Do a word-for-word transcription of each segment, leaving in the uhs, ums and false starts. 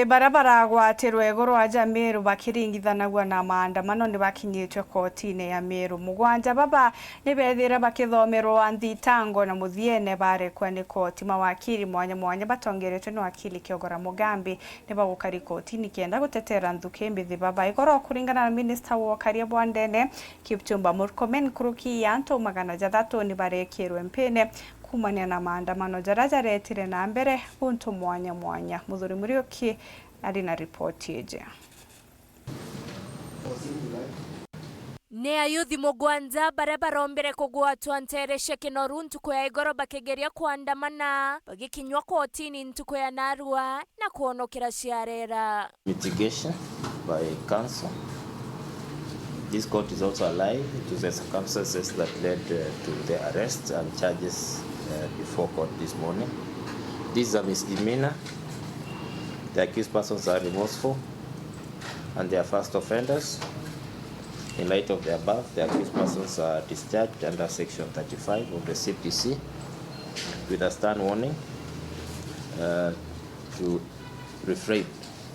Baria baragwatirwe iguru aja Meru bakiringithanagua na maandamano ni bakinyitwe kotini ya Meru. Mugwanja baba ni bethire bakithomerwa nthitango na muthiene barekwa ni koti. Mawakili mwanya mwanya batongeretwe ni wakili Kiogora Mugambi ni bagukari kotini kenda gutetera nthuki mbithi baba. Igoro kuringana na minista wa ukaria bwa ndene Kipchumba Murkomen, nkuruki ya antu magana jathatu ni barekirwe mpine kumania na maandamano jaria jaretire na mbere guntu mwanya mwanya. Muthuri Muriuki ari na ripoti iji. Ni ayuthi mugwanja baria barombire kugwatwa nteere cia Kinoru ntuku ya igoro bakigeria kwandamana, bagikinywa kotini ntuku ya narua na kwonokera ciarera. Mitigation by counsel. This court is also alive to the circumstances that led, uh, to the arrest and charges, uh, before court this morning. This is a misdemeanor. The accused persons are remorseful and they are first offenders. In light of the above, the accused persons are discharged under section thirty-five of the C P C with a stern warning, uh, to refrain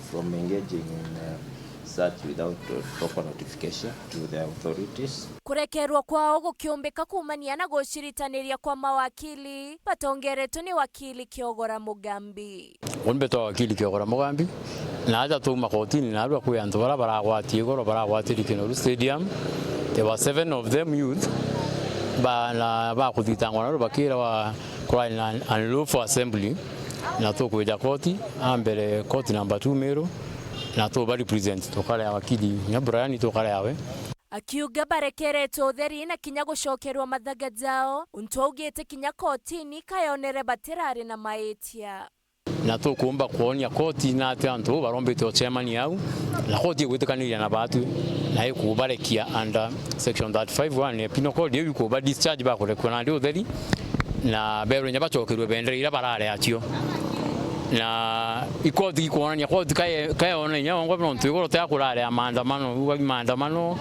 from engaging in, uh, such without, uh, proper notification to the authorities. Kurekerwa kwao gukiumbika kumania na guciritaniria kwa mawakili batongeretwe ni wakili Kiogora Mugambi. Uni mbetwa wakili Kiogora Mugambi, na aja twauma kotini narua kwi antu baria baragwatie igoro baragwatiri Kinoru Stadium. There were seven of them youth, ba-, na bakuthitangwa narua bakirawa kurari na unlawful assembly, na tukwija koti, a mbere koti number two Meru, na tuba represent, tukarea wakili, nya Brian tukarea we. Akiuga barekeretwe utheri na kinya gucokerwa mathaga jao, untu augite kinya kotini kayonere batirari na maitia. Na tukumba kwonia koti na ati antu barombite ucemania au, na koti igwitikaniria na batwi, na ikubarekia under section thirty-five one ya Penal Code, iu ikuba discharge bakurekua nandi utheri, na berwe nya bacokerwe bendera iria barare acio. Na ikoti ikwonania, koti kae-, kaeona inya wongwa nontu igoro tia kurare ya maandamano, uga maandamano,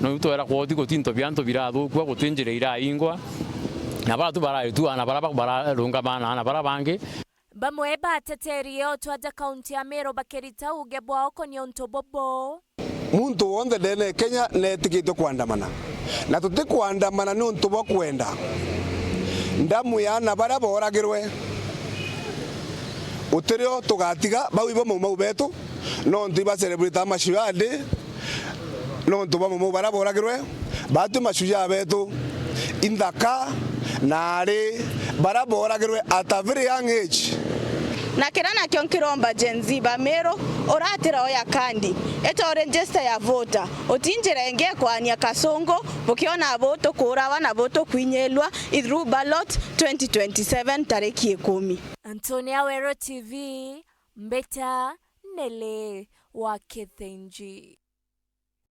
no twera koti guti into bia antu birathukua, guti njira iraingwa, na bara tu bararitua, na bara ba-, bararungama na, na bara bangi. Bamwe bateteri otwa ja kaunti ya Meru bakirita uge bwao konia untu bubu. Muntu wonthe ndene ya Kenya netikitwe kwandamana, na tutikwandamana niuntu bwa kwenda ndamu ya ana baria booragirwe. Utirio tugatiga bau ibo maumau betu, nontu iba celebrate Mashujaa Day, nontu bwa maumau baria booragirwe. Batwi mashujaa betu, inthaka na ari baria booragirwe at a very young age. Na kiria nakio nkiromba Gen Z ba Meru, uratira oya kandi, ita register ya voter, uti njira ingi ya kwania kasungu, bukiona bu tukuurawa na bu tukwinyilwa i through ballot twenty twenty-seven tariki ikumi. Antonia Wero T V, Mbita Nele wa Kithinji.